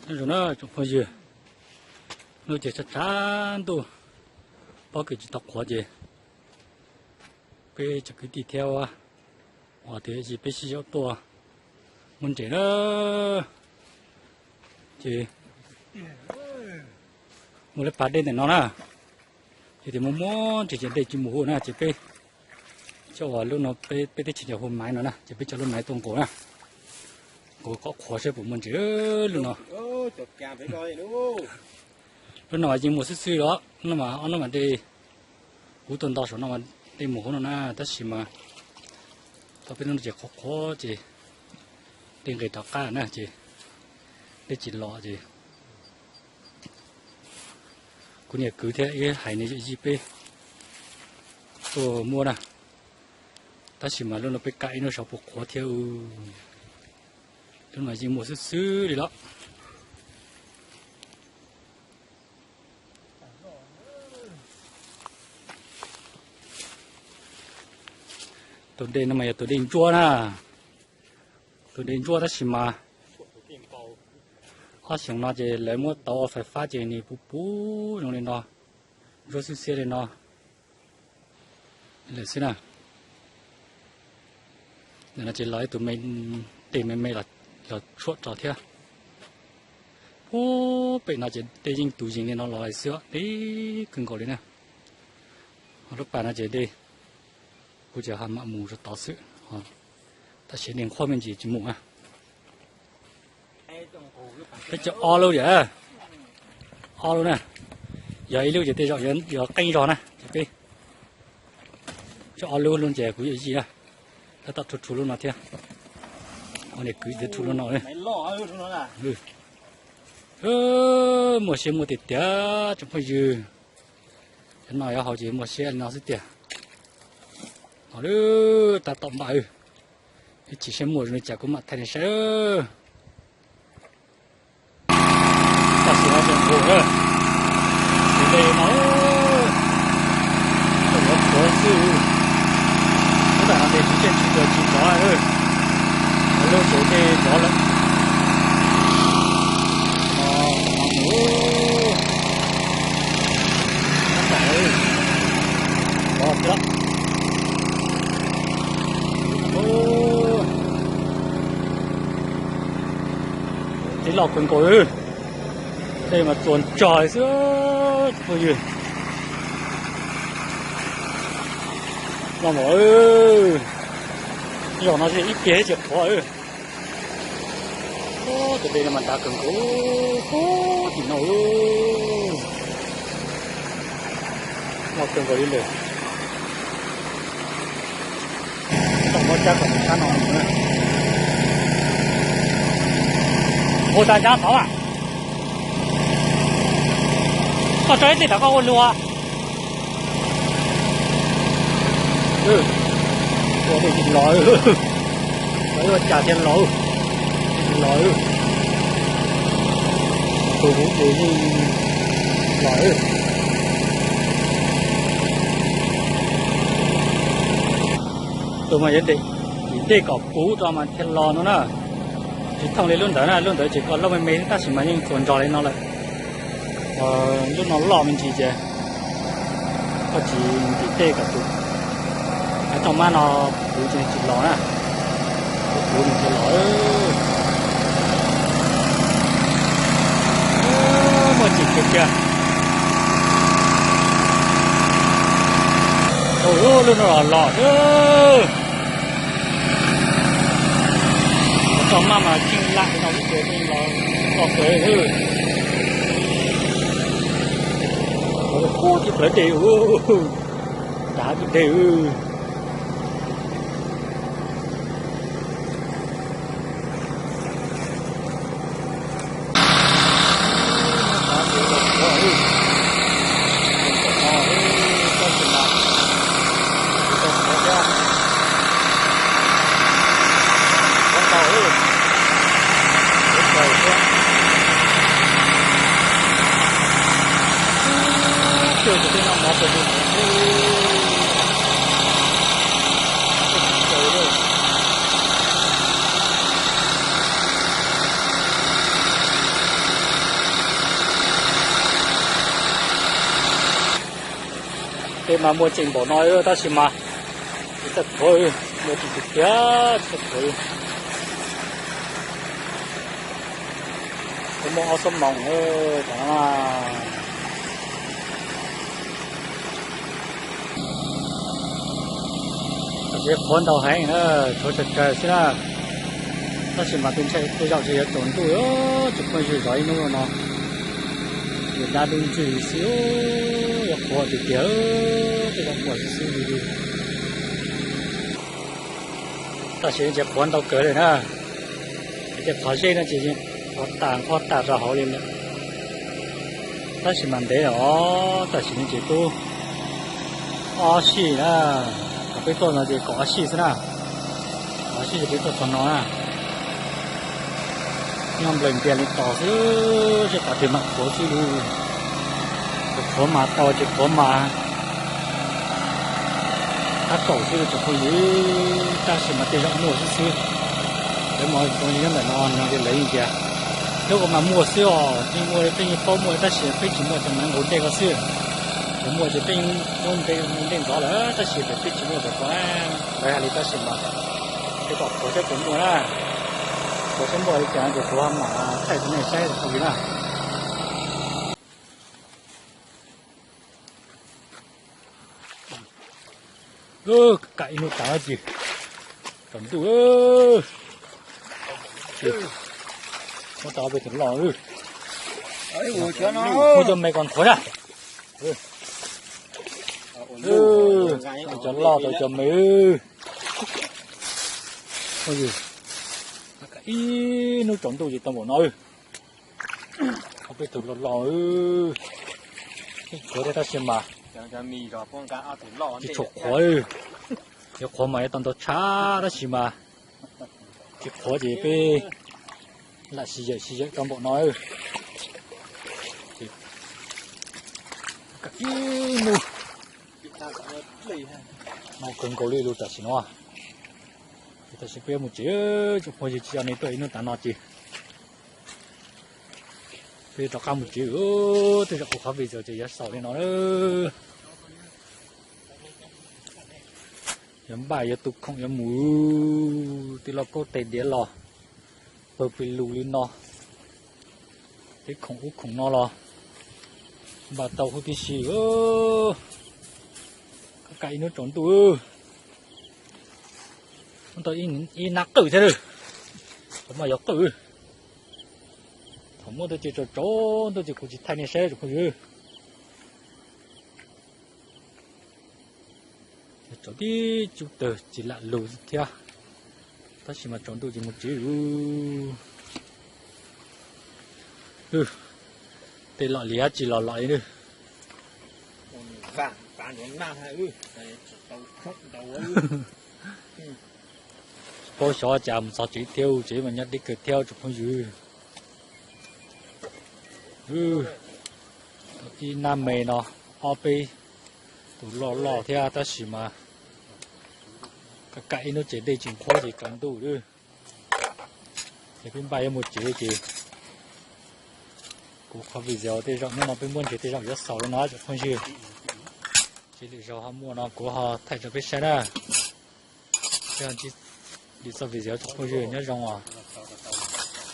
Nyob zoo na tsoom phooj ywg, hnub ces tshav tshav ntuj, pob kws tsis tau qhuav ces peb cov kwv tij thiab ua tias peb sib yaum tuaj muab ntses na. Ces muaj lub pas dej ntawm no na, ces tias muaj muaj ntses ces dej tsis mus huv na ces peb coj lub no, peb teb chaws hu maiv no na ces peb coj lub maiv tuaj nqus na, nqus kom qhuav saib puas muaj ntses lub no. Lub no mas yeej muaj xwb xwb los no mas ob hnub mas dej, kuv tuaj nto saum no mas dej mus huv no na, tab sis mas tau peb hnub no ces qhuav qhuav ces dej nqes rov qab na ces dej tsis los ces kuv niam kwv thiab ib hais niam yawm yij peb tuaj muab na, tab sis mas lub no peb kam ib hnub saib puas qhuav thiab. Lub no yeej muaj xwb xwb li los. Tus dej no mas yog tus dej ntsuab na, tus dej ntsuab tab sis mas ob xyoos no ces lawv muab tauv ua fais fab ces nws puv puv zoo li no, ntsuab xiab xiab li no lawm xwb na. Ntawm no ces los ib tug me, dej me me los tshuam tso thiab. Puag pem no ces dej yeej tus yees li no los xwb, deb kawg nkaus li na. Ho lub pas no ces dej kuv ces ho mam mus rau tod xwb, tab sis dej nqhuab me ntsis tsis mus na. Peb coj ob lub yom, ob lub na, yog ib lub ces tej zaum yuav qeeb zog na ces peb coj ob lub, lub ces kuv yuav yij na, tab tom rhu rhu lub no thiab, ua niam kwv thiab rhu lub no. Muaj siab muaj tiag tiag tsoom phooj ywg, cov no yuav haus ces muaj siab li no xwb tiag. Ho lub tab tom npaj, ib chim seb muaj zoo li cas kuv mam thaij nej saib. Tam sim no ces nqus na, tus dej no yuav qhuav xwb. Tab tom no ces kuv tseem tsis tau tsis rov, lub ces dej rov lawm. Tab tom rov thiab. Tib loj kawg nkaus, dej mas txuas ntsog xwb phooj ywg. Loj npaum, zaum no ib ce thiab tsis qhuav. Tus dej no mas dav kawg nkaus, tim no loj kawg nkaus li lawm. Tom mob cab kom sab no. Ua tas cab tod, koj tso ib teg tom koj ua lug. Ua dej tsis los, ua cas thiaj los, tsis los. Tus huv ces yeej los. Tus mas yuav dej, ntim dej kom puv rau mas thiaj los no na. Tsis thooj li lub ntawd na, lub ntawd ces koj loj me me tab sis mas yeej txuas ntsog li no lawm. Lub no loj me ntsis ces koj tsis ntim dej kom puv, hais tau mab no puv ces tsis los na. Puv nws tsis los. Muaj tsim kiag kiag. Lub no los los xwb. Tau maj mas kheej lam no lub tsev los koj pawg hwb. Ub, tib plawv dej, dav tib dej. Tej mas muaj tseem npaum no tab sis mas tsis txawj khuav, muaj tseem tiag tiag tsis txawj khuav. Kuv muaj ob xuab moos tam no. Tam sim qhuav ntau heev na, tshuav tsawg tsawg xwb na. Tab sis mas tej ntshai tej zaum ntshe yuav tsaus ntuj, tsis phooj ywg zov ib hnub no. Yuav dab dub ntswg xwb, yuav qhuav tiag tiag, tej zaum muaj xwb xwb li. Tam sim no ces qhuav ntau kawg li na. Ces tej qhov zej no ces qhuav tas nqhoj tas rau hauv li lawm. Tab sis mas ntev os, tam sim no ces twb ob sij na. Thaum peb tuaj no ces kaum ob sij xwb na. Kaum ob sij ces peb tuaj txog no na. Nyob nplaws ntias li tos xwb, seb pom twg mam qhuav xwb li. Qhuav mas tau ces qhuav mas tab kaum xwb tsoom phooj ywg, tab sis mas tej zaum muaj xwb xwb. Lawv mas tsoom phooj ywg nyob ntawm no no ces lawv yeej tias hnub ub mas muaj xwb os, yeej muaj, peb yeej paub muaj tab sis peb tsis muaj cov neev nqus dej ko xwb. Yog muaj ces peb yeej muab ntej ntov lawm tab sis peb tsis muaj cov ko. Lawv hais li tab sis mas peb kom qhuav saib puas muaj na. Qhuav saib muaj li cas ces kuv mam thaij rau nej saib tsoom phooj ywg na. Kam ib hnub tas ces tsaus ntuj. Muab tau peb tus loj, muab cov me kom nthuav na. Cov loj tau cov me. Ib hnub tsaus ntuj ces tau npaum no. Peb tus loj loj, ib khuav thiab tab sis mas tsis tshua qhuav. Yog qhuav mas yuav tau ntau tshaj tab sis mas tsis qhuav ces peb lam sib yawm sib yawm tau npaum no. Ib hnub no kawg nkaus li lub tam sim no. Tam sim peb yuav mus tsev, tsoom phooj ywg, tsis tso nej tuaj ib hnub tas no ces peb rov qab mus tsev. Tej zaum kuv qhov video ces yuav xaus li no. Yuav npaj yuav tu khoom yuav mus, tej lauj kaub tes diav los pawg pes lug li no, tej khoom ub khoom no los npaj tau huv tib si. Kam ib hnub tsaus ntuj, muab tau ib nab qwj thiab. Thaum mas yog qwj, thaum muab tau ces tsaus tsaus ntuj ces kuv tsis thaij nej saib tsoom phooj ywg. Tsaus tib cub tawg tsis lam lug thiab, tab sis mas tsaus ntuj ces mus tsev. Tej lom liab tsis los lom li. Paub xyov cas mus txog tsev thiab, tsev mas nyob deb kawg thiab tsoom phooj ywg. Ib nab me no, ob peb tus loj loj thiab tab sis mas kam ib hnub ces dej tsis nqhuab ces tsaus ntuj lawm. Ces peb npaj yuav mus tsev ces kuv qhov video tej zaum hnub no peb muab ntshe tej zaum yuav xaus li no tsoom phooj ywg. Ces lwm zaus ho muaj no kuv ho thaij rau peb saib na. Peb li txoj video tsoom phooj ywg nyob zoo os.